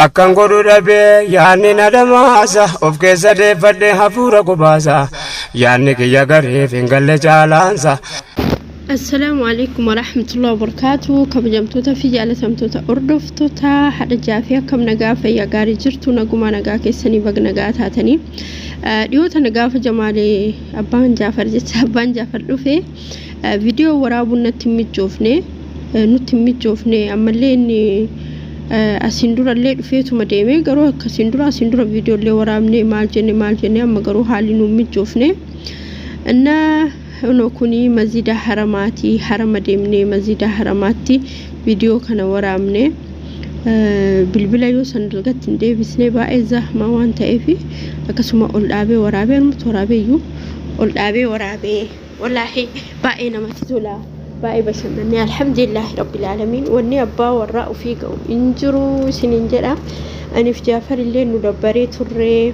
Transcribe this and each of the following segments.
Akkan godhu dhabee yaadni na dhamaasa, of keessa deeffadhee hafuura gubaasa, yaadni kiyya gariif hin galle caalaansa. Assalaamu alaikum warahmatullahi wabarakatuh. Kabajamtoota fi jaalatamtoota hordoftoota haadha Jaafii, akkam nagaa, fayyaa gaarii jirtu? Nagumaa, nagaa keessanii? Baga nagaa taatanii. Dhiyoota nagaafa Jamaalee abbaan Jaafar jecha abbaan Jaafar dhufe viidiyoo waraabuun natti hin mijoofne, nutti hin mijoofne. Ammallee inni asiin durallee dhufeetuma deeme, garuu akkasiin dura asiin dura viidiyoolee waraabne, maal jenne maal jenne, amma garuu haalli nu hin mijoofne. Innaa Ono kuni masjida haramaati. Harama deemnee masjida haramaatti viidiyoo kana waraabne. Bilbila yoo san dalgatti hin deebisne, baay'ee zahmaa waan ta'eef akkasuma ol dhaabee waraabee, anumatti waraabee iyyuu ol dhaabee waraabee. Wallaahi baay'ee namatti tola, baay'ee bashannanne. Alhamdulillaahi rabbil aalamiin. Wanni abbaa warraa ofii ga'u hin jiru isiniin jedha. Aniif Jaafar illee nu dabbaree turree,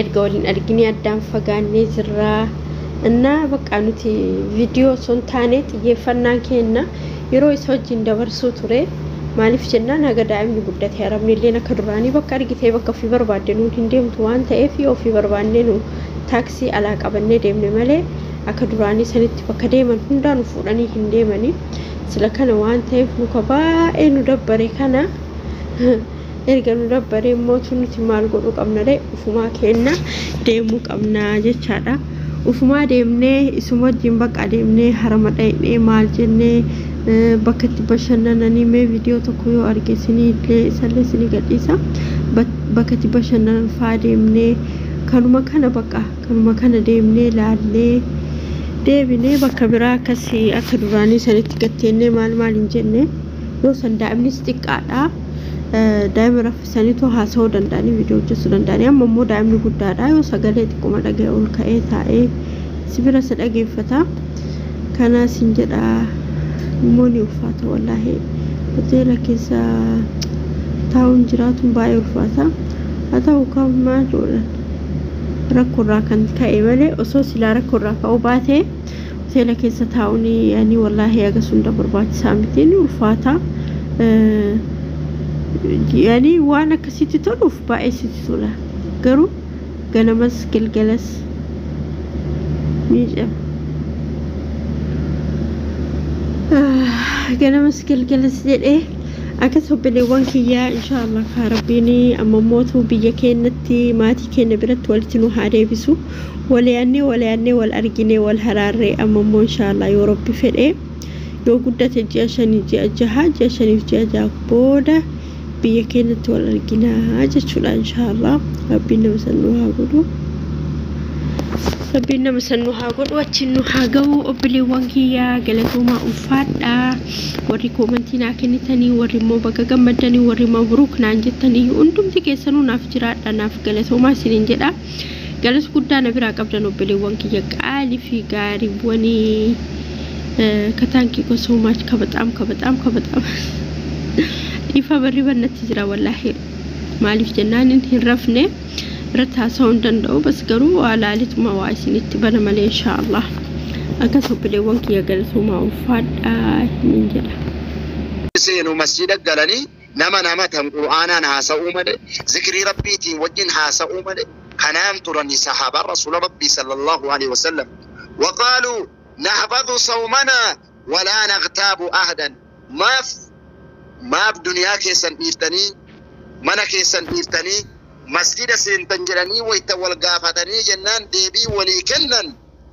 erga waliin arginee addaan fagaannee jirra. Innaa bakka nuti viidiyoo osoo hin taane xiyyeeffannaan kenna yeroo isa wajjin dabarsuu ture. Maaliif jennaan, haga daa'imni guddate arabni illee akka duraanii bakka argitee bakka ofii barbaadde nuun hin deemtu waan ta'eef, yoo ofii barbaannee nu taaksii alaa qabannee deemne malee akka duraanii sanitti bakka deeman hundaa nu fuudhanii hin deemanii. Sila kana waan ta'eef muka baay'ee nu dabbare. Kana erga nu dabbare immoo nuti maal godhuu qabna ree? Ufumaa kenna deemuu qabna jechaadha. Ufumaa deemnee isuma wajjin bakka deemnee harama dhaqnee, maal jennee, bakka itti bashannananii mee viidiyoo tokko yoo arge isinii illee isallee isinii gadhiisa. Bakka itti bashannanan faa deemnee, kanuma kana bakka kanuma kana deemnee laallee deebinee, bakka biraa akkasii akka duraanii sanitti gatteennee maal maal hin jenne. Yoo san daa'imnis xiqqaadha. Daa'ima raffisaniitu haasa'uu danda'anii, viidiyoo hojjechuu danda'anii. Amma immoo daa'imni guddaadha, yoo sagalee xiqquma dhaga'e ol ka'ee taa'ee si bira si dhageeffata. Kanaas hin jedha, immoo ni ulfaata wallaahi. Hoteela keessa taa'uun jiraatuun baay'ee ulfaata. Haa ta'u kan maal godhan, rakkoorraa kan ka'e malee, osoo silaa rakkoorraa ka'uu baate hoteela keessa taa'uun yani wallaahi haga hunda barbaachisaa miti, ni ulfaata. Yani waan akkasitti toluuf baay'ee sitti tola, garuu ganamas galgalas miidhama. Ganamas galgalas jedhee akkas. Obboleewwan kiyyaa, inshaallah kaa rabbiin amma mootuu biyya keenyatti maatii keenya biratti walitti nu haa deebisu. Wal yaannee, wal yaannee, wal arginee, wal haraarree. Amma immoo inshaallah yoo rabbi fedhee, yoo guddate ji'a 5, ji'a 6, ji'a 5f ji'a 6 booda biyya keenyatti wal arginaa jechuudha. Inshaallah rabbiin nama san nu haa godhu. Rabbiin nama san nu haa godhu, achiin nu haa ga'u. Obboleewwan kiyyaa, galatoomaa, ulfaadhaa. Warri koomantii naa kennitanii, warri immoo bakka gammaddanii, warri mabruuk naan jettanii, hundumti keessanuu naaf jiraadha, naaf galatoomaa isiniin jedha. Galata guddaa na biraa qabdan, obboleewwan kiyya qaalii fi gaariiwwanii. ከታንኪ ኮ ሶ ማች ከበጣም ከበጣም ከበጣም dhiifa barri bannatti jira wallaahi. Maaliif jennaan, hin rafne, irratti haasa'uu hin danda'u. Bas garuu waa laalituma waa isinitti bana malee inshaallah. Akkas obboleewwan kiyya, galatoomaa, ulfaadhaa isiniin jedha. Seenu masjida galanii nama nama tan qur'aanaan haasa'uu malee, zikrii rabbiitiin wajjin haasa'uu malee kanaan turani sahaabaan rasuula rabbii sallallahu alaihi wasallam. وقالوا نحفظ صومنا ولا نغتاب أحدا. Maaf maaf duniyaa keessan dhiiftanii, mana keessan dhiiftanii masjida seentan jedhanii wayta wal gaafatanii jennaan, deebii walii kennan: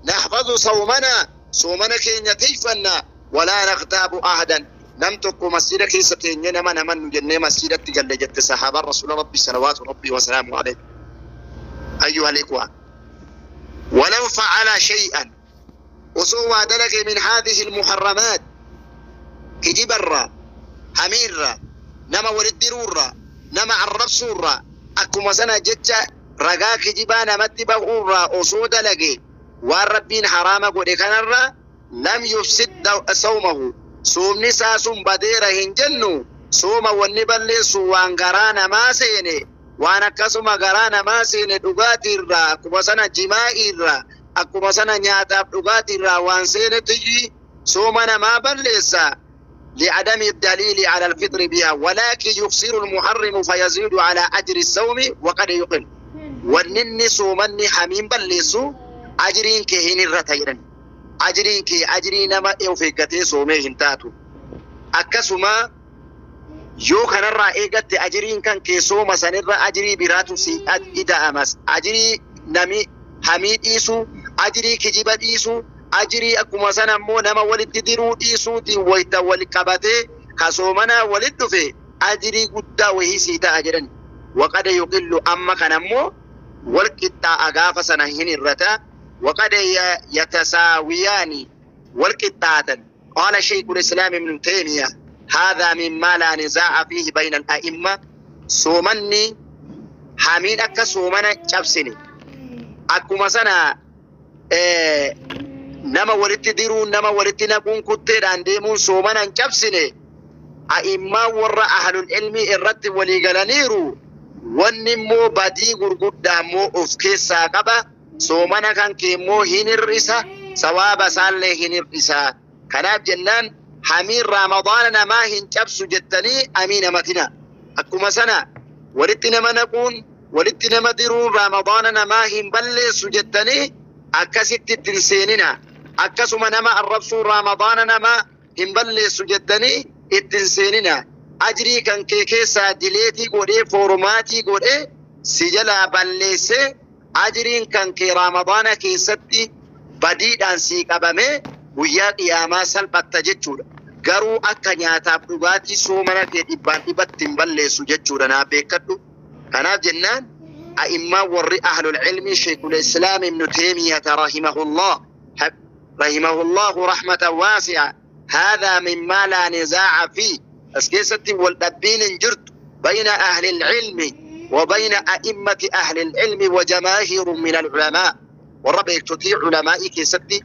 نحفظ صومنا, soomana keenya tiifanna, ولا نغتاب أحدا, nam tokko masjida keessa teenye nama namannu jennee masjidatti galle jette sahaabaan rasuula rabbi salawaatu rabbii wasalaamu alayhi. أيها الإخوة، ولو فعل شيئا, osoo waa dalage, من هذه المحرمات, kijibarraa, hamiirraa, nama walitti diruurraa, nama arrabsuurraa, akkuma sana jecha ragaa kijibaa namatti bahuurraa osoo dalage, waan rabbiin haraama godhe kanarraa, لم يفسد صومه, soomni isaa sun badeera hin jennu. Sooma wanni balleessu waan garaa namaa seene, waan akkasuma garaa namaa seene, dhugaatiirraa, akkuma sana jimaa'iirraa, akkuma sana nyaataaf dhugaatiirraa waan seenetu sooma namaa balleessa. لعدم الدليل على الفطر بها، ولكن يقصر المحرم فيزيد على أجر الصوم وقد يقل. ونني صومني حميم بلسو أجرين كهين الرتيرن أجرين كي أجرين ما أوفيكتي صومي هنتاتو أكسما yoo kanarraa eegatte ajiriin kan kee sooma sanirra ajirii biraatu si ida'amas. Ajirii nami hamii dhiisu, ajirii kijiba dhiisu, ajirii akkuma sana immoo nama walitti diruu dhiisuutiin wayita wal qabatee ka soomanaa walitti dhufe ajirii guddaa wayii sii ta'a jedhan. Waqada yuqillu amma kana immoo wal qixxaa'a gaafa sana hin irrata. Waqada yatasaawiyaani wal qixxaatan. Qaala Shaykhul Islaam Ibn Taymiyyah هذا مما لا نزاع فيه بين الأئمة. سومني حمين أكا سومنا جبسني أكو مثلا نما ولدت ديرون نما ولدت نكون كتير عندهم سومنا جبسني أئمة ور أهل العلم الرد وليغلانيرو ونمو بدي غرغد مو أفكي ساقبا سومنا كان كيمو هين الرئيسة سواب سالي هين الرئيسة. كناب جنان حمين رمضان ما هن جبسو جتني أمين متنا أكما سنة ولدتنا ما نكون ولدتنا ما ديرون رمضان ما هن بلسو جتني أكست التنسيننا أكسما نما الربسو رمضان ما هن بلسو جتني التنسيننا أجري كان كيكيسا دليتي قولي فورماتي قولي سجلا بلسي أجري كان كي رمضان كيستي بديد أنسيك أبامي guyyaa qiyaamaa salphatta jechuudha. Garuu akka nyaataaf dhugaatii soomana kee dhibbaan dhibbatti hin balleessu jechuudha naaf beekadhu. Kanaaf jennaan a'immaan warri ahlul ilmi Sheikhul Islaam Ibn Taymiyyah rahimahullah rahimahullahu rahmatan waasi'a هذا مما لا نزاع فيه. As keessatti wal dhabbiin hin jirtu bayna ahli ilmi وبين أئمة أهل العلم وجماهير من العلماء. Warra beektotii ulamaa'ii keessatti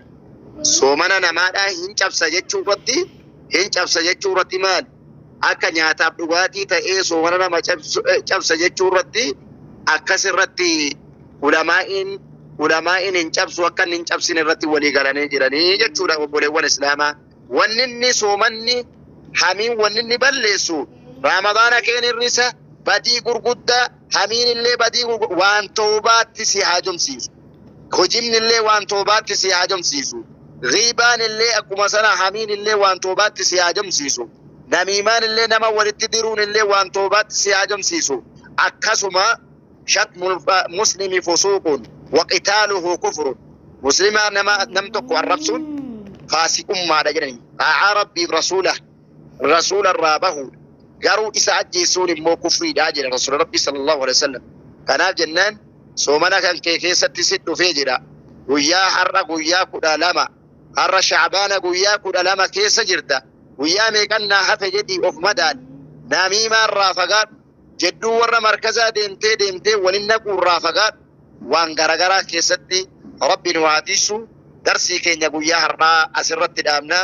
soomana namaadhaa hin cabsa jechuu irratti hin cabsa jechuu irratti maal akka nyaataaf dhugaatii ta'ee soomana nama cabsa jechuu irratti akkas irratti ulamaa'iin hin cabsu akka hin cabsine irratti walii galanii jiranii jechuudha obboleewwan islaamaa. Wanni inni soomanni hamiin wanni inni balleessu ramadaana keen hir'isa badii gurguddaa hamiin illee badii waan toobaatti si haajomsiisu. Hojimni illee waan toobaatti si haajomsiisu. Ghiibaan illee akkuma sana hamiin illee waan toobaatti si haajomsiisu. Namiimaan illee nama walitti diruun illee waan toobaatti si haajomsiisu. Akkasuma shatmul muslimi fusuuqun wa qitaaluhu kufrun. Muslima nama nam tokko arrabsuun faasiqummaadha jedhani. Xaa'aa rabbiif rasuula rasuula irraa bahu garuu isa ajjeesuun immoo kufriidha jedha rasuula rabbi sallallahu alaihi wasallam. Kanaaf jennaan soomana kan kee keessatti si dhufee jira. Guyyaa har'a guyyaa 12 har'a shacbaana guyyaa 12 keessa jirta. Guyyaa meeqannaa hafe jedhii of madaal. Namiimaa irraa fagaadhu. Jedduu warra markazaa deemtee deemtee waliin naquu irraa fagaadhu. Waan garagaraa keessatti rabbi nu haa tiisu. Darsii keenya guyyaa har'aa asirratti dhaabna.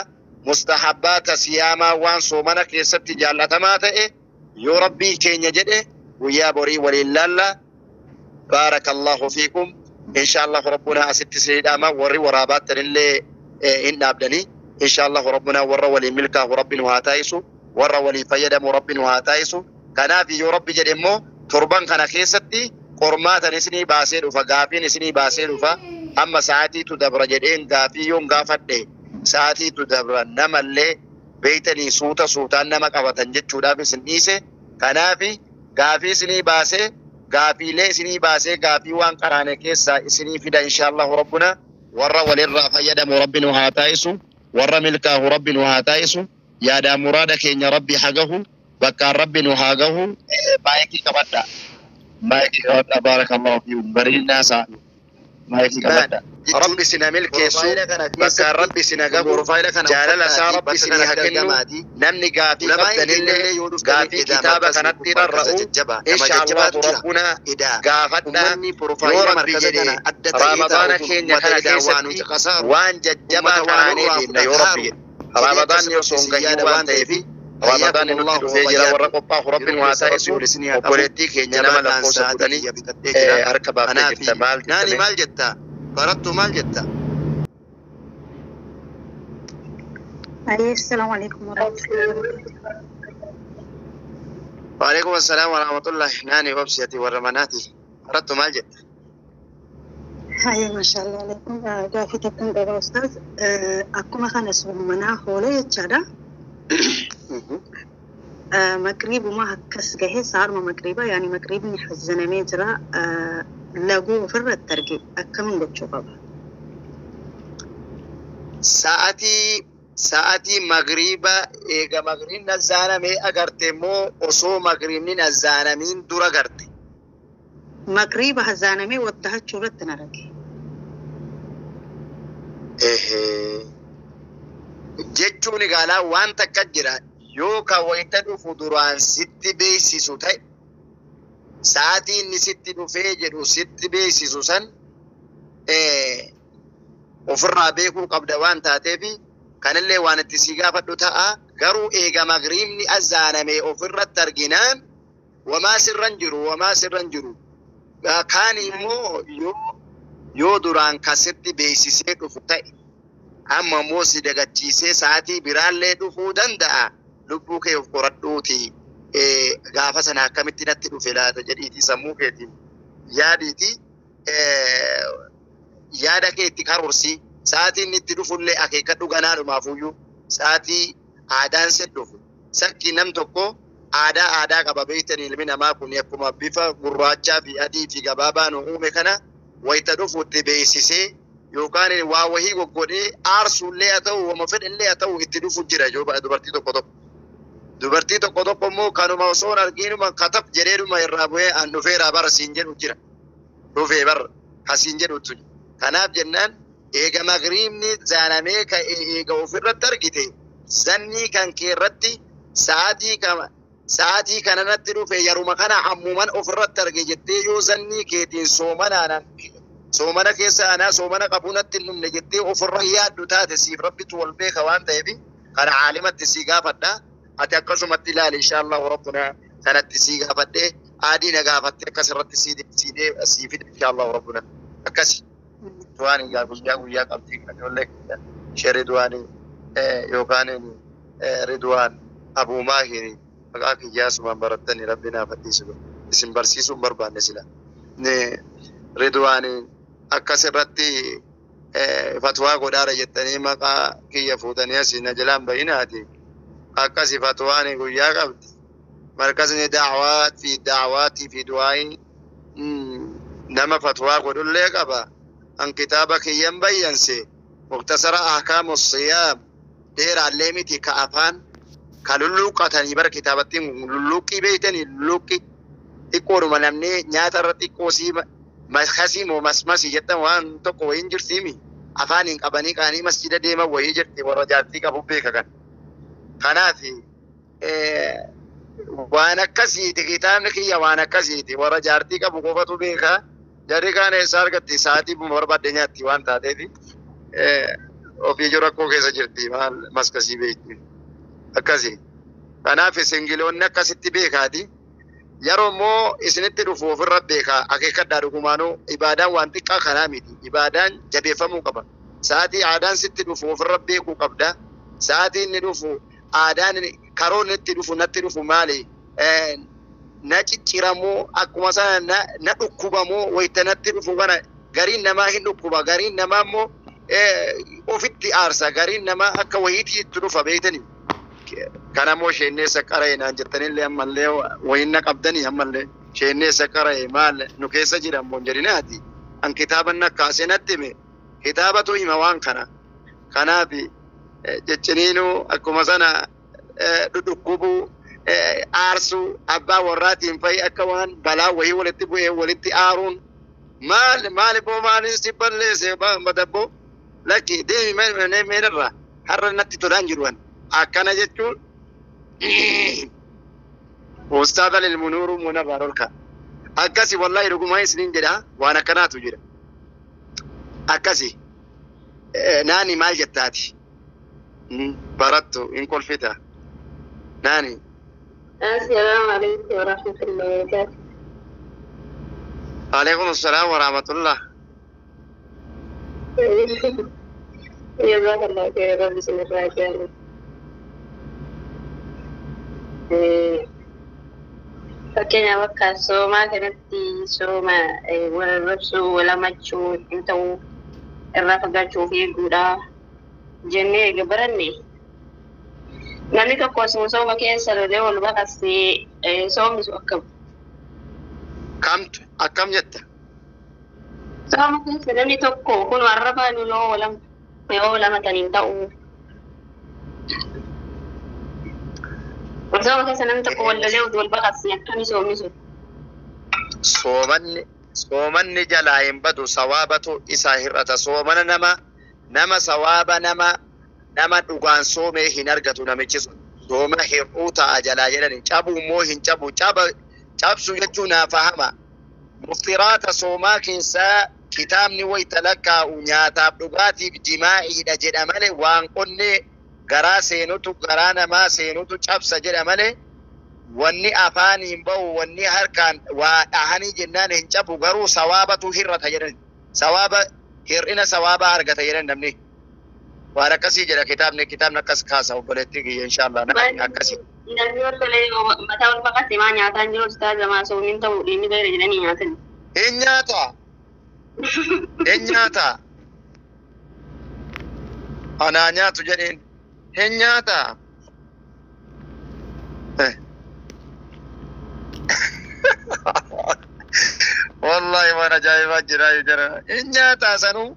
Mustahabbaata siyaamaa waan soomana keessatti jaallatamaa ta'e yoo rabbii keenya jedhe guyyaa borii waliin laalla. Baarakallahu fiikum. Insha Allah rabbuna asitti siidhaama warri waraabaattan illee hin dhaabdanii. Insha Allah rabbuna warra waliin milkaa'u rabbi nu haa taa'isu. Warra waliin fayyadamu rabbi nu haa taa'isu. Kanaaf yoo rabbi jedhe immoo torban kana keessatti qormaatan isinii baasee dhufa gaafiin isinii baasee dhufa. Amma sa'aatiitu dabra jedheen gaafii yoon gaafadhe sa'aatiitu dabra namallee beeytanii suuta suutaan nama qabatan jechuudhaaf isin dhiise. Kanaaf gaafii isinii baasee gaafiilee isinii baasee gaafii waan qaraane keessaa isinii fida insha Allah rabbuna. Warra walirraa fayyadamu rabbi nu haa taa'isu. Warra milkaa'u rabbi nu haa taa'isu. Yaadaa muraada keenya rabbi haa gahu. Bakkaan rabbi nu haa gahu. Maayikii qabadha. Maayikii qabadha. Baarakallahu fiikum. Bareedinaa isaa. Maayikii qabadha. Rabbi sina milkeessu. Bakkaan rabbi sina gahu. Jaalala isaa rabbi sini haa kennu. Namni gaafii qabdanillee gaafii kitaaba kanatti rarra'u. Insha Allah rabbuna gaafadha. Yoo rabbi jedhe ramadaana keenya kana keessatti waan jajjabaa qaraanee deemna yoo rabbi jedhe. Ramadaanni osoo hin gahin waan ta'eef ramadaanni nutti dhufee jira warra qophaa'u rabbi nu haa taa'isu. Obboleettii keenya nama lakkoofsa 10 harka baaftee jirta maal Naani maal jetta? Barattuu maal jetta? Assalaamu alaikum warahmatullahi wabarakatuh. Waalaikum assalaam warahmatullahi. Naani obsiyati warra manaati. Barattu maal jetta? Haye, mashallah alaikum. Gaafii takkan qaba ustaaz. Akkuma kana soomanaa hoolee jechaadha. Maqriibuma akkas gahe saaruma maqriiba yaani maqriibni hazanamee jira laguu ofirratti arge akkamiin gochuu qaba? Sa'atii magriiba eega magriibni azzaanamee agarte immoo osoo magriibni azzaanamiin dura garte? Maqriiba hazanamee waddahachuu irratti na arge. Jechuun gaalaa waan takka jira yoo ka wayita dhufu duraan sitti beeksisu ta'e, sa'atii inni sitti dhufee jedhu sitti beeksisu san ofirraa beekuu qabda waan taateefi kanallee waan itti si gaafadhu ta'a. Garuu eega magriibni azzaaname ofirratti arginaan wamaa sirran jiru, wamaa sirran jiru. Kaan immoo yoo duraan kasitti beeksisee dhufu ta'e, amma immoo si dagachiisee sa'atii biraallee dhufuu danda'a. Lubbuu kee of qoradhuuti gaafa sana akkamitti natti dhufe laata jedhiitii sammuu keetiin yaadiitii yaada kee itti karoorsi. Sa'aatiin itti dhufullee akeekkadhu ganaadhumaafuyyuu sa'aatii aadaan si dhufu. Sakki nam tokko aadaa qaba beektan. Ilmi namaa kun akkuma bifa gurraachaa fi adii fi gabaabaa nu uume kana wayita dhufu itti beeksisee yookaan waa wahii goggodhee aarsuullee haa ta'u, wama fedhellee haa ta'u, itti dhufu jira yoo dubartii tokko tokko. Dubartii tokko tokko immoo kanuma osoo hin arginuma katab jedheedhuma irraa bu'ee an dhufeera bara siin jedhu jira. Dhufee bara kasiin jedhutu. Kanaaf jennaan eega magriibni zaanamee ka'e eega ofirratti argite zannii kan kee irratti sa'aatii kanarratti dhufe yeruma kana ammuman ofirratti arge jettee yoo zannii keetiin soomanaan soomana keessa anaa soomana qabuu natti hin dhumne jettee ofirra yaaddu taate, siif rabbitu wal beeka waan ta'eef kana caalimatti sii gaafadha. Ati akkasumatti ilaali inshaallah rabbuna sanatti sii gaafadhe aadii na gaafatte akkasirratti sii fide inshaallah rabbuna akkasi. Du'aan egaa guyyaa guyyaa qabdii kan ijoollee ishee Ridwaanii yookaan Ridwaan Abuu Maahiri maqaa kiyyaa asumaan barattanii rabbi naaf dhiisu isin barsiisuu hin barbaanne sila. Ridwaanii akkas irratti fatwaa godhaara jettanii maqaa kiyya fuutanii asii na jalaan bahinaati. Akkasi fatwaan guyyaa qabdi. Markasni da'waa fi da'waatii fi du'aa'ii nama fatwaa godhullee qaba. An kitaaba kiyyan bayyanse muktasara ahkaamu siyaam dheeraallee miti ka afaan ka lulluuqqatanii bara kitaabattiin lulluuqqii beeytanii lulluuqqii xiqqoodhuma namni nyaata irra xiqqoo sii maskasii moo masmasii jettan waan tokko wayiin jirtiimi afaaniin qabanii qaanii masjida deeman wayii jirti warra jaartii qabu beeka kan. Kanaaf waan akkasiiti kitaabni kiyya waan akkasiiti warra jaartii qabu qofatu beeka. Jarri kaan eessaa argatti sa'aatii barbaadde nyaatti waan taateef ofii jiru rakkoo keessa jirti maal maskasii beekti akkasi. Kanaaf singiloonni akkasitti beekaati. Yeroo immoo isinitti dhufu ofirra beekaa akeekkadhaa. Dhugumaanuu ibaadaan waan xiqqaa kanaa miti. Ibaadaan jabeeffamuu qaba. Sa'aatii aadaan sitti dhufu ofirra beekuu qabda. Sa'aatii inni dhufu aadaan karoon itti dhufu natti dhufu maali? Na cicciramoo akkuma sana na dhukkubamoo wayita natti dhufu kana gariin namaa hin dhukkuba, gariin namaa immoo ofitti aarsa, gariin namaa akka wayiitii itti dhufa beektanii. Kanammoo sheenneessa qara'e naan jettanillee ammallee wayinna qabdanii ammallee sheenneessa qara'e maal nu keessa jira ammoo hin jedhinaati. An kitaaban kaasee natti hime kitaabatu hima waan kana. Kanaaf cicciniinuu akkuma sana dhudhukkubuu aarsuu abbaa warraatiin fa'i akka waan balaa wayii walitti bu'ee walitti aaruun maal maal boo maaliin si balleesse madabboo lakki deemi meenirraa har'a natti tolaan jiru akkana jechuun ustaadha lilmunuuru munarraa dhorka akkasi. Wallahi dhugumaa isiniin jedha waan akkanaatu jira akkasi. Naani maal jettaati barattu hin kolfita naani? السلام عليكم ورحمة الله وبركاته. عليكم السلام ورحمة الله. جزاك الله خير رب سنراجع. Fakkeenyaaf akka soomaa kanatti sooma wal arrabsuu, wal hamachuu hin ta'u, irraa fagaachuu fi eeguudha jennee eega baranne, namni tokko osoo sooma keessa lolee wal baqasee soomni sun akkam? Kamtu akkam jetta? Sooma keessa namni tokko kun arrabaan yoo wal hamatan hin ta'u. Sooma keessa namni tokko wal lolee wal baqasee akkami soomni sun? Soomanni jalaa hin badu, sawaabatu isaa hir'ata. Soomana nama sawaaba nama dhugaan soomee hin argatu namichi sun. Sooma hir'uu ta'a jalaa jedhani. Cabu immoo hin cabu. Cabsu jechuun naa fahama. Muftiraata soomaa keessaa kitaabni wayita lakkaa'u nyaataaf dhugaatiif jimaa'iidha jedha malee, waan qonnee garaa seenutu, garaa namaa seenutu cabsa jedha malee, wanni afaaniin bahu, wanni harkaan waa dhahanii jennaan hin cabu, garuu sawaabatu hir'ata jedhan. Sawaaba hir'ina sawaabaa argata jedhan namni. Waan akkasii jedha kitaabni akkas kaasa, obboleettii kiyya, inshaallah namni akkasii. Namni wal lolee mataa wal baqasee maa nyaataan jiru, ustaaza, maa soomni hin ta'u, dhiinni beela jedhanii nyaatan. Hin nyaata. Hin nyaata. Anaa nyaatu jedheen. Hin nyaata. Wallahi waan ajaa'ibaa jira jira. Hin nyaata sanuu.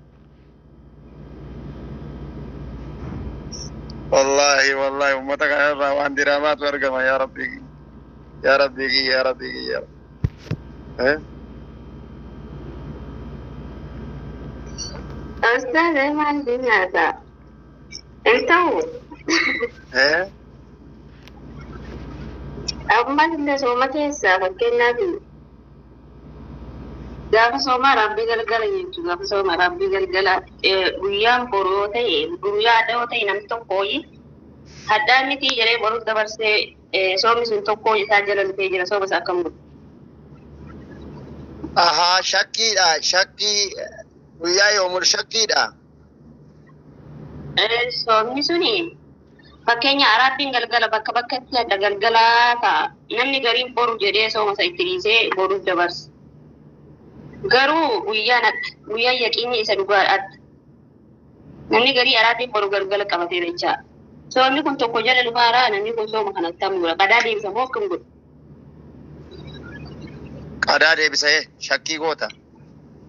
Wallahi wallahi, uummata kanarraa waan diraamaatu argama, yaa Rabbi. Yaa Rabbi, yaa Rabbi, yaa Rabbi. Eh? Ustaaza, maal nyaata? Hin ta'u. Eh? Ammas illee sooma keessa, fakkeenyaaf gaafa soomaa rabbii galgala jechuudha. Gaafa sooma rabbii galgala guyyaan boru yoo ta'e, guyyaa adda yoo ta'e, namni tokko hoyi haddaan miti jedhee boruuf dabarsee, soomni sun tokko isaa jala lufee jira, sooma isaa akkam godhu? Ahaa, shakkiidha. Shakkii guyyaa yoomul shakkiidha. Soomni suni fakkeenya arabbiin galgala bakka bakkatti adda galgalaa ta'a. Namni gariin boru jedhee sooma isa itti dhiisee boruuf dabarsa. Garuu guyyaan adda, guyyaan yaqiinni isa dhugaa adda. Namni garii arabbiin boru galgala qabatee jechaa. Soomni kun tokko jala lufaaraa, namni kun sooma kanatti akkam godha? Qadaa deebisa moo akkam godha? Qadaa deebisee shakkii goota.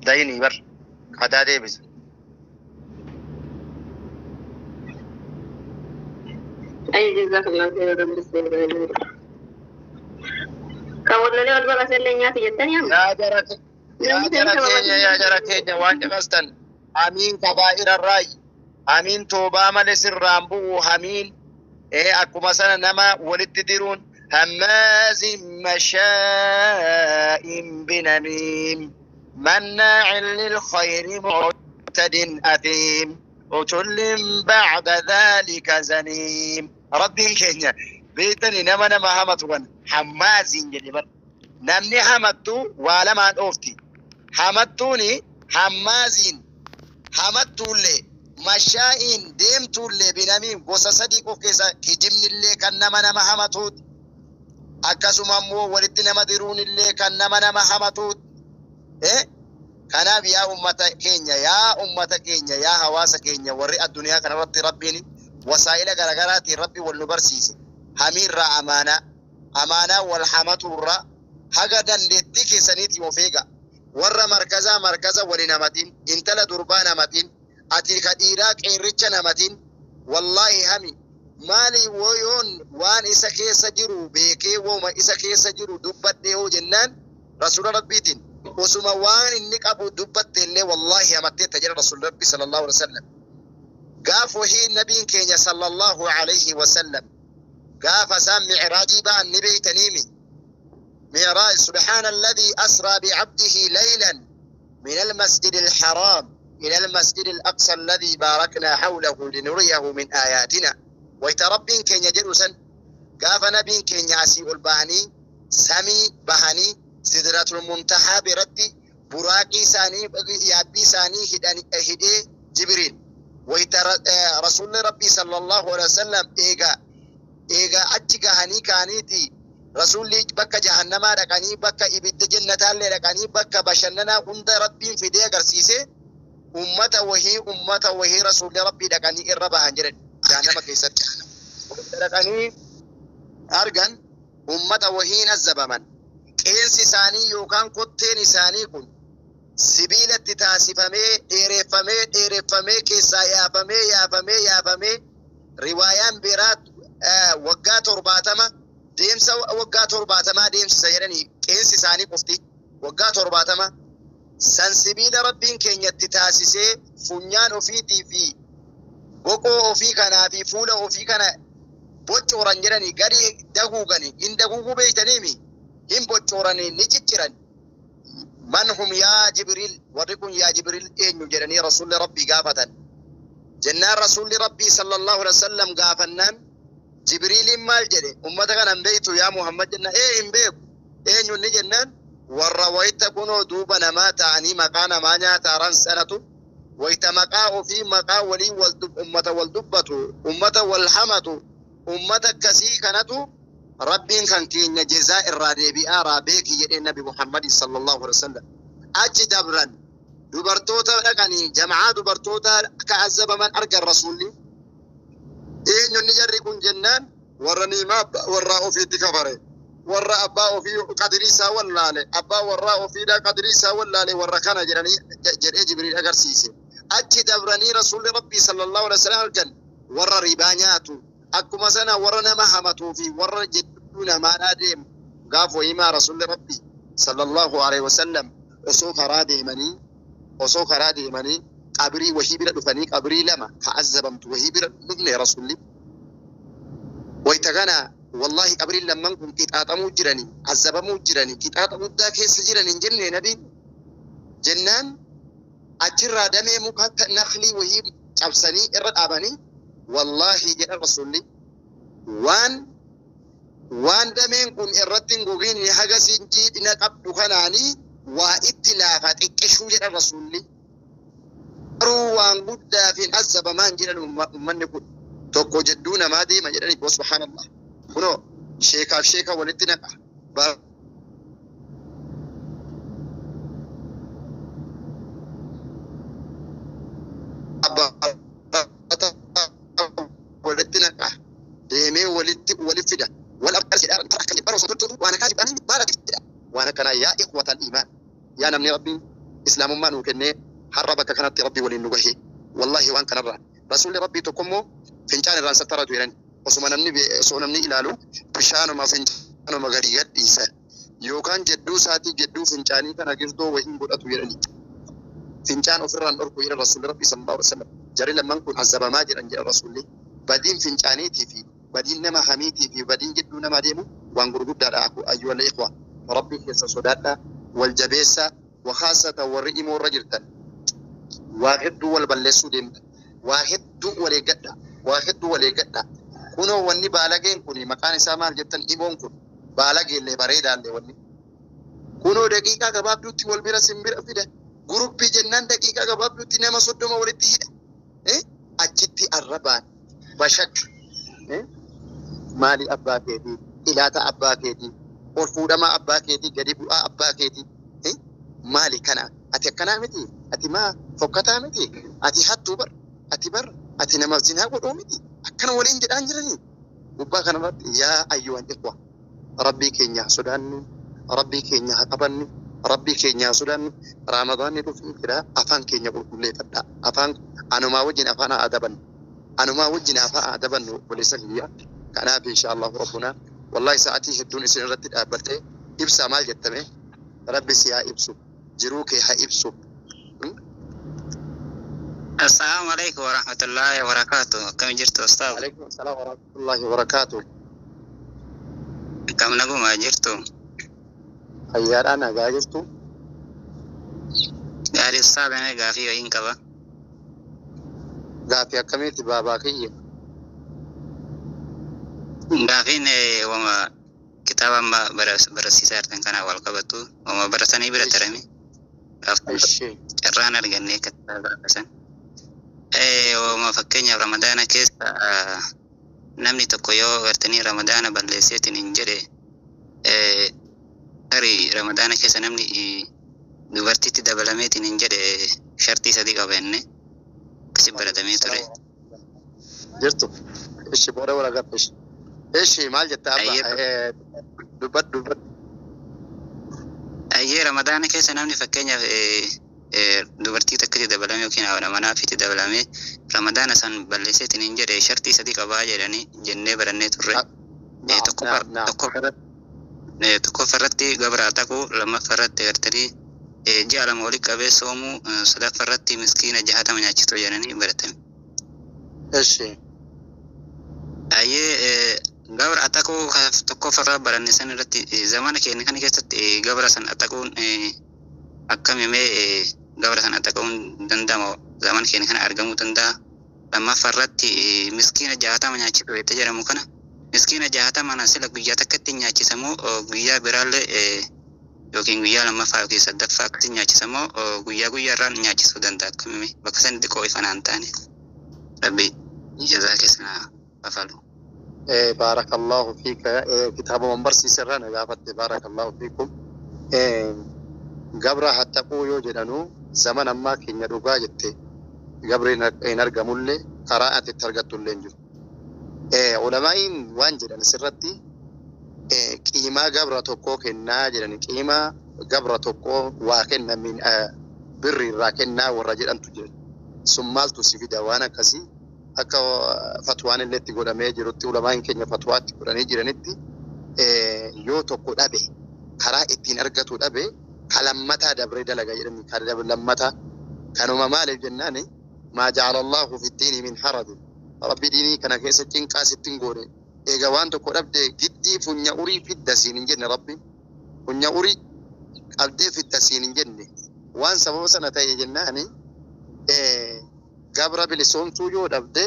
Dayinii bar. Qadaa deebisa. Ay, jazakallahu khairan, rabbi seera. Kan wallolee wal baqasellee nyaata jettanii amma? Yaa jara keenya, yaa jara keenya, waan caqastan, hamiin kabaa'ira raayi. Hamiin toobaa malee sirraan bu'u hamiin akkuma sana nama walitti diruun, hammaazin mashaa'in binamiim mannaa'in lilkhayri mu'tadin athiim utullin ba'da dhalika zaniim. Rabbiin keenya beektani, nama hamatu kan hammaaziin jedhe bar. Namni hamattu waa lamaan dhoofti. Hamattuuni hammaaziin hamattuullee, mashaa'iin deemtuullee, binamiin gosa sadii of keessa, kijibnillee kan nama hamatuuti. Akkasuma immoo walitti nama diruunillee kan nama hamatuuti. Kanaaf yaa ummata keenya, yaa ummata keenya, yaa hawaasa keenya, warri addunyaa kanarratti Rabbiin wasaa'ila garaagaraatiin Rabbi wal nu barsiise. Hamiirraa amaanaa, amaanaa wal hamatuurraa haga dandeettii keessaniitii of eega. Warra markazaa markaza waliin hamatiin, intala durbaa namatiin, ati ka dhiiraa qeerricha namatiin, wallaahi hami. Maali woyoon waan isa keessa jiru beekee wooma isa keessa jiru dubbadhee hoo jennaan, rasuula Rabbiitiin osuma waan inni qabu dubbatte illee wallaahi hamatteetta jedha rasuula Rabbi sallallahu alaihi wasallam. Gaaf wahii nabiin keenya sallallahu alaihi wasallam gaafa isaan mi'raajii ba'an ni beeytaniimi. Mi'raaj, subhaana alladhii asraa bi'abdihi laylan min almasjidi alharaam ila almasjidi alaqsa alladhii baaraknaa hawlahu linuriyahu min aayaatina. Wayta Rabbiin keenya jedhu san, gaafa nabiin keenya asii ol bahanii samii bahanii sidratul muntahaa biratti buraaqii isaanii, yaabbii isaanii hidhee Jibriil, wayta rasuulli Rabbii sallallahu alaihi wasallam eega Eegaa achi gahanii ka'aniiti rasuulli bakka jahannamaa dhaqanii, bakka ibidda jannataallee dhaqanii, bakka bashannanaa hunda Rabbiin fidee agarsiise. Ummata wahii rasuulli Rabbii dhaqanii irra bahan jedhan. Jahannama keessatti dhaqanii argan, ummata wahiin azabaman, qeensi isaanii yookaan kotteen isaanii kun sibiilatti taasifamee, dheereffamee dheereffamee, keessaa yaafamee yaafamee yaafamee. Riwaayaan biraa waggaa 70 deemsa, waggaa 70 deemsisa jedhanii. Qeensi isaanii qofti waggaa 70 san sibiila Rabbiin keenyatti taasisee, funyaan ofiitii fi boqoo ofii kanaa fi fuula ofii kana boccooran jedhanii, gadi daguuganii. Hin daguuguu beeytaniimi? Hin boccooranii, ni cicciran. "Man hum yaa Jibriil? Warri kun yaa Jibriil eenyu?" jedhanii rasuulli Rabbii gaafatan. Jennaan rasuulli Rabbii sallallahu alaihi wasallam gaafannaan Jibriiliin maal jedhe? "Ummata kana hin beektu yaa Muhammad?" Jennaan, "Ee, hin beeku, eenyu inni?" jennaan, "Warra wayita kunoo duuba namaa ta'anii maqaa namaa nyaataaran sanatu, wayita maqaa ofii maqaa walii wal ummata wal dubbatu, ummata wal hamatu, ummata akkasii kanatu Rabbiin kan keenya jezaa irraa deebi'aaraa beeki" jedhee Nabi Muhammad sallallahu alaihi wasallam. Achi dabran, dubartoota dhaqanii, jama'aa dubartoota akka azabaman argan. Rasuulli, "Eenyunni jarri kun?" jennaan, "Warra niimaa warraa ofiitti kafare, warra abbaa ofii qadirii isaa wallaale, abbaa warraa ofiidha qadirii isaa wallaale, warra kana jedhanii" jedhee Jibriil agarsiise. Achi dabranii rasuulli Rabbii sallallahu alaihi wasallam argan warra ribaa nyaatu, akkuma sana warra nama hamatuu fi warra jidduu namaadhaa deemu. Gaaf wayimaa rasuulli Rabbii sallallahu alaihi wasallam osoo karaa deemanii qabrii wahii bira dhufanii, qabrii lama ka azabamtu wahii bira dhufne. Rasuulli wayta kana, "Wallahi, qabriin lamman kun qixaaxamuu jiranii, azabamuu jiranii, qixaaxa guddaa keessa jiran" hin jenne nabiin? Jennaan achirraa damee muka naklii wahii cabsanii irra dhaabanii. "Wallaahi," jedha rasuulli, "waan dameen kun irratti hin gogin haga siin jiidhina qabdu kanaanii waa itti laafa xiqqishuu" jedha rasuulli. "Garuu waan guddaaf hin azabamaan jedhan. Ummanni kun tokko jedduu namaa deema" jedhani. Subhaanallah, kunoo sheekaaf sheeka walitti naqa. Walitti naqa, deemee walitti walitti fida, wal waan akkanaa, waan akkanaa. Yaa ikhwatal iimaan, yaa namni Rabbiin islaamummaa nuu kennee har'a bakka kanatti Rabbii waliin nu gahee, wallahi waan kanarraa rasuulli Rabbii tokkommoo fincaan irraan sattaratu jedhani. Osuma namni osoo namni ilaalu bishaanuma fincaanuma gadi gadhiisa yookaan jedduu isaatii jedduu fincaanii kana girdoo wahiin godhatu jedhani. Fincaan ofirraan dhorku jedhan rasuulli Rabbii sallallahu alaihi wasallam. Jarri lamman kun azabamaa jedhan jedhan rasuulli. Badiin fincaaniitii fi badiin nama hamiitii fi badiin jidduu nama deemu waan gurguddaadha. Ayyuhal ikhwa, Rabbii keessa sodaadhaa, wal jabeessaa. Wakaasata warri imoo irra jirtan waa hedduu wal balleessuu deemtan, waa hedduu wal eeggadha, waa hedduu wal eeggadha. Kunoo wanni baalageen kun maqaan isaa maal jettan? Imoon kun baalageellee bareedaallee, wanni kunoo daqiiqaa gabaabduutti wal bira simbira fida. Guruppii jennaan daqiiqaa gabaabduutti nama 30 walitti hidha. Achitti arrabaan bashak maali abbaa keetii, ilaata abbaa keetii, ol fuudhamaa abbaa keetii, gadi bu'aa abbaa keetii, maali kana? Ati akkanaa miti, ati maa fokkataa miti, ati hattuu bar, ati bar, ati nama zinaa godhuu miti, akkana waliin jedhaan jiranii gubbaa kanarratti. Yaa ayyuhan ikhwa, Rabbii keenya haa sodaannu, Rabbii keenya haa qabannu, Rabbii keenya haa sodaannu. Raamadaanni dhufuu jira. Afaan keenya qulqulleeffadhaa. Afaan anumaa wajjin afaan haa adabannu, anumaa wajjin afaan haa adabannu, obboleessa kiyya. Kanaaf insha Allahu rabbuna, wallahi sa'atii hedduun isin irratti dhaabbattee ibsaa maal jettame? Rabbi si haa ibsu, jiruu kee haa ibsu. Assalaamu alaikum warahmatullahi wabarakatuh. Akkam jirtu, ustaaz? Alaikum assalam warahmatullahi wabarakatuh. Akkam, nagumaa jirtu? Fayyaadhaa, nagaa jirtu. Gaarii ustaaz, ani gaafii wayiin qaba. Gaafii akkamiiti, baabaa kiyya? Gaafiin wama kitaaba amma barsiisaa jirtan kanaan wal qabatu, wama baratanii bira tarame. Ishee. Carraan arganne akka kitaaba barasan. Wama fakkeenyaaf Ramadaana keessa Namni tokko yoo gartanii Ramadaana balleesseetiin hin jedhe, tarii Ramadaana keessa namni dubartiitti dabalameetiin hin jedhe shartii sadii qaba jenne akkasi baratamee ture. Jirtu. Ishi booda wal agarra ishi. Ishi maal jetta abba? Ayyee. Dubbadhu dubbadhu. Ayyee, Ramadaana keessa namni fakkeenyaaf dubartii takkatti dabalame yookiin haadha manaa ofiitti dabalame Ramadaana san balleesseetiin hin jedhe shartii sadii qabaa jedhanii jennee barannee turre. Tokkoffaa irratti gabra taquu, lammaffaa irratti gartanii ji'a 2 walitti qabee soomuu, sadaffaa irratti miskiina 60 nyaachisuu jedhanii baratame. Ishi. Ayyee, gabra ataquu tokkoffaa irraa baranne san irratti zamana keenya kana keessatti gabra san ataquun akkamimee gabra san ataquun danda'ama, zamana keenya kana argamuu danda'a? Lammaffaa irratti miskiina 60 nyaachisuu itti jedhamu kana, miskiina 60 na sila guyyaa takkatti nyaachisamoo guyyaa biraallee yookiin guyyaa lammaffaa yookiin sadaffaa akkasi nyaachisamoo guyyaa guyyaarraan nyaachisuu danda'a, akkamime bakka san xiqqoo ifa naan taane. Rabbi jazaa keessa naa kafalu. Baarakallahu fiika, kitaaba waan barsiise irraa na gaafatte, baarakallahu fiikum. Gabra hattaquu yoo jedhanu zaman ammaa keenya dhugaa jette gabri hin argamullee, karaa ati itti argattullee hin jiru. Ulamaa'iin waan jedhan asirratti qiimaa gabra tokkoo kennaa jedhan, qiimaa gabra tokkoo waa kenna, birri irraa kennaa warra jedhantu jira. Sun maaltu si fida? Waan akkasii akka fatwaan illee itti godhamee jirutti, ulamaa'iin keenya fatwaatti godhanii jiranitti, yoo tokko dhabe, karaa ittiin argatu dhabe, ka lammataa dabree dalaga jedhani, ka lammataa kanuma. Maaliif jennaani, maa ja'ala Allahu fi diini min harajin, rabbi diinii kana keessa cinqaa sitti hin goone. Eega waan tokko dhabde giddii funya urii fidda siin hin jenne, rabbi funya urii qabdee fidda siin hin jenne. Waan sababa sana ta'e jennaani, gabra bilisoomsuu yoo dhabde,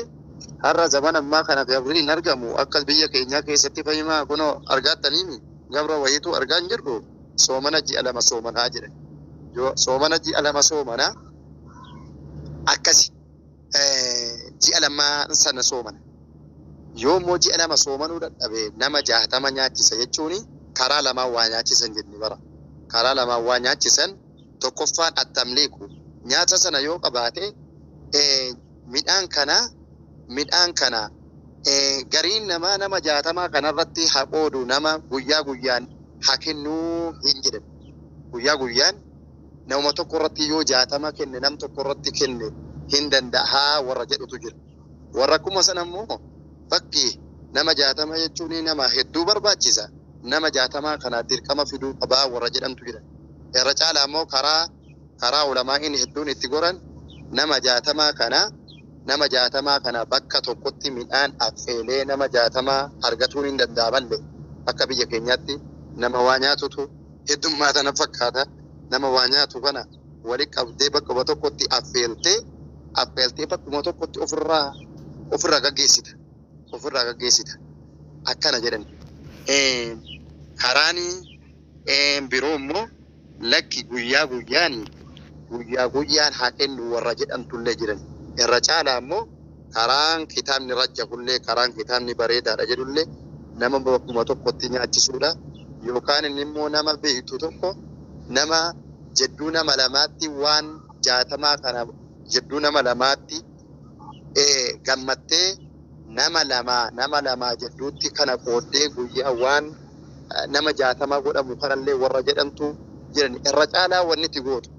har'a zaman ammaa kana gabri hin argamu akka biyya keenyaa keessatti. Fahimaa kunoo argaattaniimi, gabra wayiitu argaa hin jirru. Soomana ji'a 2 soomanaa jedhan, yoo soomana ji'a 2 soomanaa akkasi ji'a 2 sana soomana, yoo immoo ji'a 2 soomanuu dadhabe nama 60 nyaachisa jechuun karaa lamaan waa nyaachisan jenne bara. Karaa lamaan waa nyaachisan, tokkoffaan attamliiku nyaata sana yoo qabaate, midhaan kana gariin namaa nama 60 kanarratti haa qoodu, nama guyyaa guyyaan haa kennuu hin jedhan. Guyyaa guyyaan nama tokko irratti yoo 60 kenne, nam tokko irratti kenne hin danda'aa warra jedhutu jira. Warra akkuma sana immoo bakki nama 60 jechuun nama hedduu barbaachisa. Nama 60 kana dirqama fiduu qabaa warra jedhamtu jira. Irra caalaa immoo karaa ulamaa'iin hedduun itti goran, nama 60 kana bakka tokkotti midhaan affeelee nama 60 argatuun hin danda'amallee, akka biyya keenyaatti nama waa nyaatutu heddummaa tana fakkaata. Nama waa nyaatu kana wali qabdee bakkuma tokkotti affeeltee affeeltee bakkuma tokkotti ofirraa gaggeessita. Ofirraa gaggeessita. Akkana jedhan. Karaan biroo immoo lakki, guyyaa guyyaan guyyaa guyyaan haa kennu warra jedhamtullee jiran. Irra caalaa immoo karaan kitaabni rajjahullee, karaan kitaabni bareedaadha jedhullee, nama bakkuma tokkotti nyaachisuudha. Yookaan inni immoo nama beektu tokko, nama jedduu nama lamaatti waan 60 kana jedduu nama lamaatti gammattee nama lamaa jedduutti kana qooddee guyyaa waan nama 60 godhamu kanallee warra jedhamtu jiran. Irra caalaa wanni itti gootu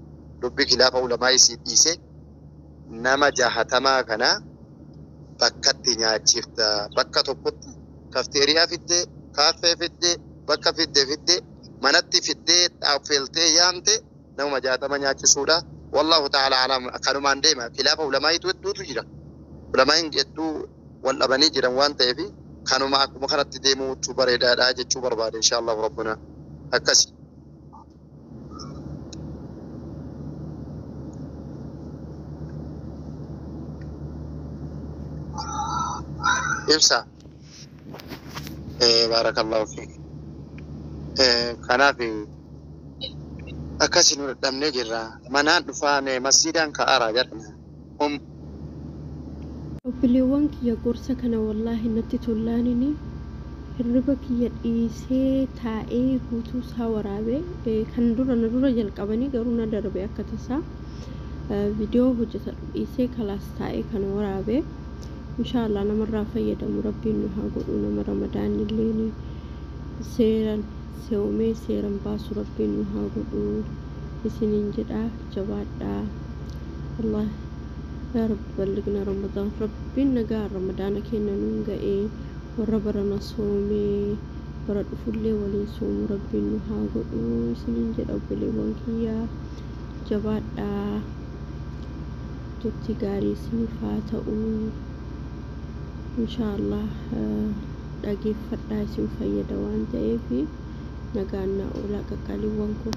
dubbii kilaafa ulamaa isii dhiise, nama 60 kana bakkatti nyaachifta, bakka tokkotti kafteeriyaa fiddee, kaaffee fiddee, bakka fidde manatti fiddee affeeltee yaamte nama 60 nyaachisuudha. Wallahu ta'ala alam, kanumaan deema. Kilaafa ulamaa'itu hedduutu jira. Ulamaa'iin hedduu wal dhabanii jiran waan ta'eef kanuma akkuma kanatti deemuutu bareedaadha jechuu barbaade, insha Allah rabbuna akkasi. Ibsa. Baarakallahu fiik. Kanaaf akkasi nu dadhabnee jirra. Manaan dhufaa masjiidaan ka'aaraa jedhama. Obboleewwan kiyya, gorsa kana wallaahi natti tollaanini hirriba kiyya dhiisee taa'ee guutuu isaa waraabee, kan dura na dura jalqabanii garuu na darbe. Akka tasaa viidiyoo hojjetadhu dhiisee kalaas taa'ee kan waraabee. Inshaallah namarraa fayyadamu Rabbiin nu haa godhu. Nama Ramadaan illee seeran seomee seeran baasu Rabbiin nu haa godhu isiniin jedha. Jabaadhaa. Allah yaa Rabbi balligna Ramadaan. Rabbiin nagaa Ramadaana keenya nuun ga'ee, warra barana soomee bara dhufullee waliin soomu Rabbiin nu haa godhu isiniin jedha. Obboleewwan kiyyaa, jabaadhaa. Turtii gaarii isiniif haa ta'u. Inshaallah dhageeffadhaa, isin fayyada waan ta'eef. Nagaan naa oolaa, qaqqaaliiwwan koo.